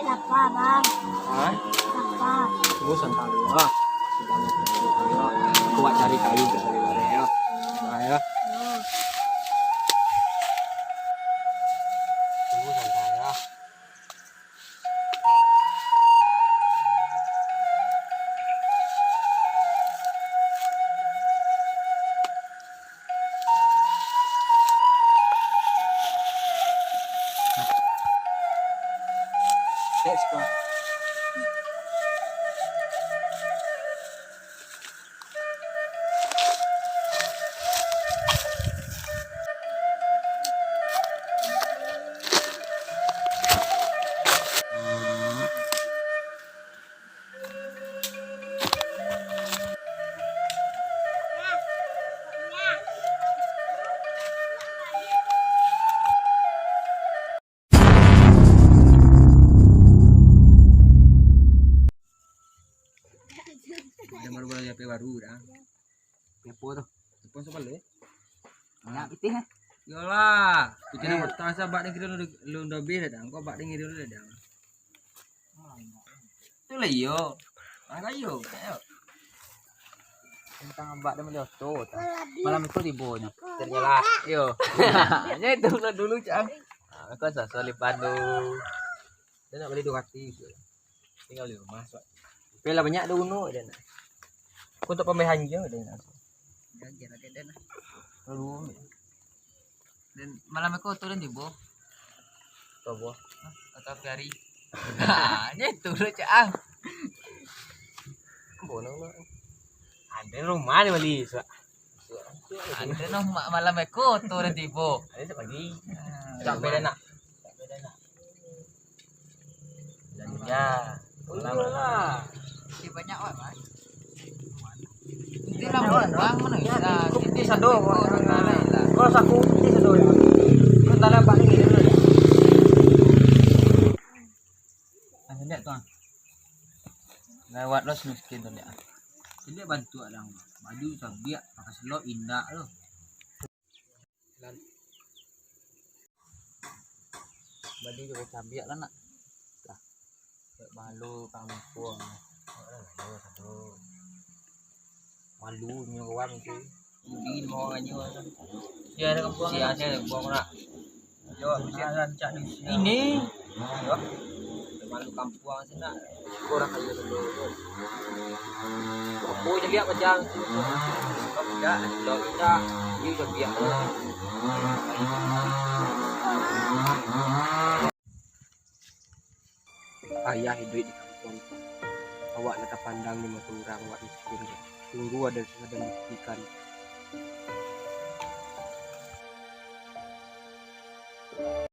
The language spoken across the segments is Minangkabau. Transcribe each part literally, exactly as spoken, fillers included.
Lapar, Bang. Hah? Lapar. Tunggu santai dulu, ah. Masih banyak kerja, ah. Aku buat cari kayu untuk beli barang, ya. Nah, ya. Hmm. Tunggu santai, ya. Ada baru-baru H P baru dah. Apo tu? Apo sabalik? Banyak pitih, eh? Iyolah. Pitih nak patah, asa bak dengki dulu, lu udah habis dah, dah. Kau bak dengki dulu dah, dah. Itulah iyo. Mangga iyo, ayo. Tentang abak dah mali oto, tak? Malam itu tibo nyo. Terjelah. Iyo. Hanya itu lah dulu, Cang. Ah, kau sasali pandu. Dia nak bali duo ratus. Tinggal di rumah, Pak. Tapi lah banyak dah unu, dia nak. Aku tak pambahan je, dia nak. Dah, dia ada, dia nak. Lalu, dan malam aku tu dan tibo. Tibo. Hah? Atau hari? Nah, dia tu lah, Cak, ah. Bono, Mak. Ada rumah dia bali, Sak. Ada noh ma-, malam eko tu dah tibo. Ada esok pagi. Ah, sampai dah nak. Dan ya, pulang lah. Dia banyak awak, Mas. Nanti lah, Bang, mana bisa? Kau putih sado, orang lain lah. Kalau saku putih sado, ya. Kau tak dapat ni, dia dulu, ya. Ah, lihat tu, ah. Lewat los miskin tu, lihat. Lihat bantuak dah. Baju sabiak, pakai selop indak tu. Baju juga sabiak lah, nak. Lah. Tak malu kampuang. Malu nyo urang tu. Di bawah nyo tu. Sia ada kampuang. Sia ada kampuang nak. Yo, sia rancak di sini. Ini. Yo. Malu kampuang sinan. Kurang aja dulu. Aku jadi lihat macam tu. Tidak, tidak. Ini udah biar. Payah iduik di kampuang. Awak lah tapandang di mato urang, awak miskin. Tunggu ado nan buktikan.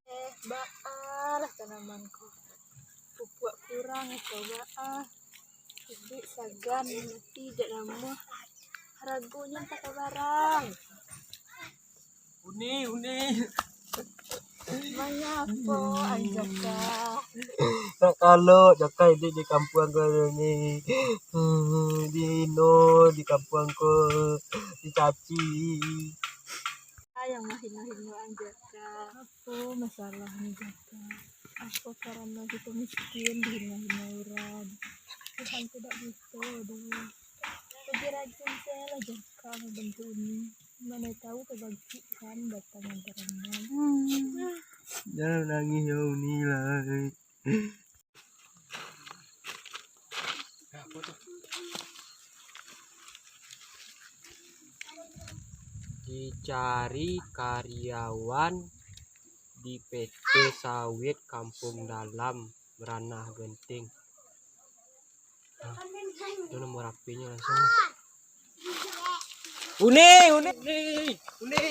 Eh, baa lah tanaman ko. Pupuak kurang atau baa. Iduik sagan, mati dak namuah. Haragonyo antah ka barang. Uni, uni. Mangapo, Anjaka? Nak kalok, Jaka, iduik di kampuang ko ni. Dihino di kampuang ko, dicaci. Yang mahino-hino Anjaka. Apo masalahnyo, Jaka? Apo karano kito miskin, dihino-hino urang? Tuhan tu dak buto doh. Lebih rajin sajolah Jaka mambantu Uni. Mano tahu tabangkikkan batang nan taranam. Jangan nangih yo, Uni lah. Dicari karyawan di P T Sawit Kampung Dalam, Ranah Genting. Nah, itu nomor H P-nyo langsung. Uni, Uni, Uni, Uni,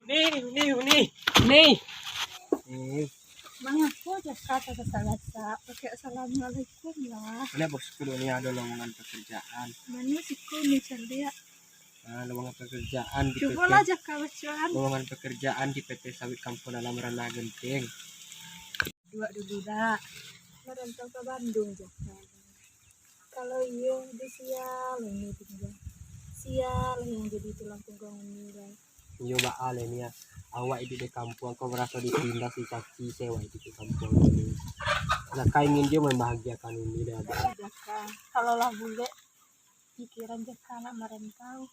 Uni, Uni, Uni, Uni. Mangapo Jaka tagasak-gasak? Pakai assalamualaikum lah. Boleh, bosku, ini ada lowongan pekerjaan. Mano siko ni caliak? Ah, lowongan pekerjaan di P T. Cubolah Jaka bacoan. Lowongan pekerjaan di P T Sawit Kampung Dalam, Ranah Genting. Duduak dulu dak. Marantau ka Bandung Jaka. Kalau iyo, di sia lah Uni tingga. Sia lah yang jadi tulang pungguang Uni lai. Iyo baa lai ni, ah. Awak iduik di kampuang, kok maraso ditindas, dicaci, se awak iduik di kampuang ko. Jaka ingin juo mambahagiakan Uni dek Abah. Jaka, kalau lah bulek pikiran Jaka nak marantau,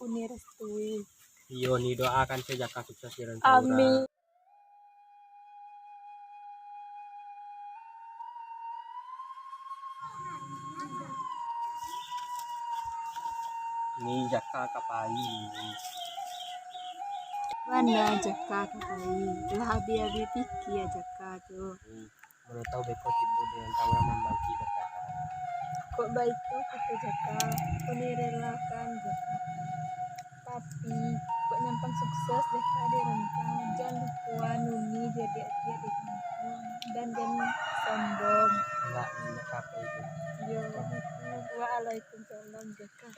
Uni restui. Iyo, Ni doakan se Jaka sukses di rantau urang. Amin. Ni Jaka ka pai. Bana Jaka ka pai. Lah abih-abih pikia Jaka tu. Hmm. Mano tau beko tibo di rantau urang mambangkik Jaka. Kok baitu kato Jaka, Uni relakan Jaka. Tapi, kok nyampang sukses Jaka di rantau, jan lupoan Uni jo adiak-adiak di kampuang, dan jan sombong. Indak, indak apo itu. Yo. Assalamualaikum. Waalaikumsalam Jaka.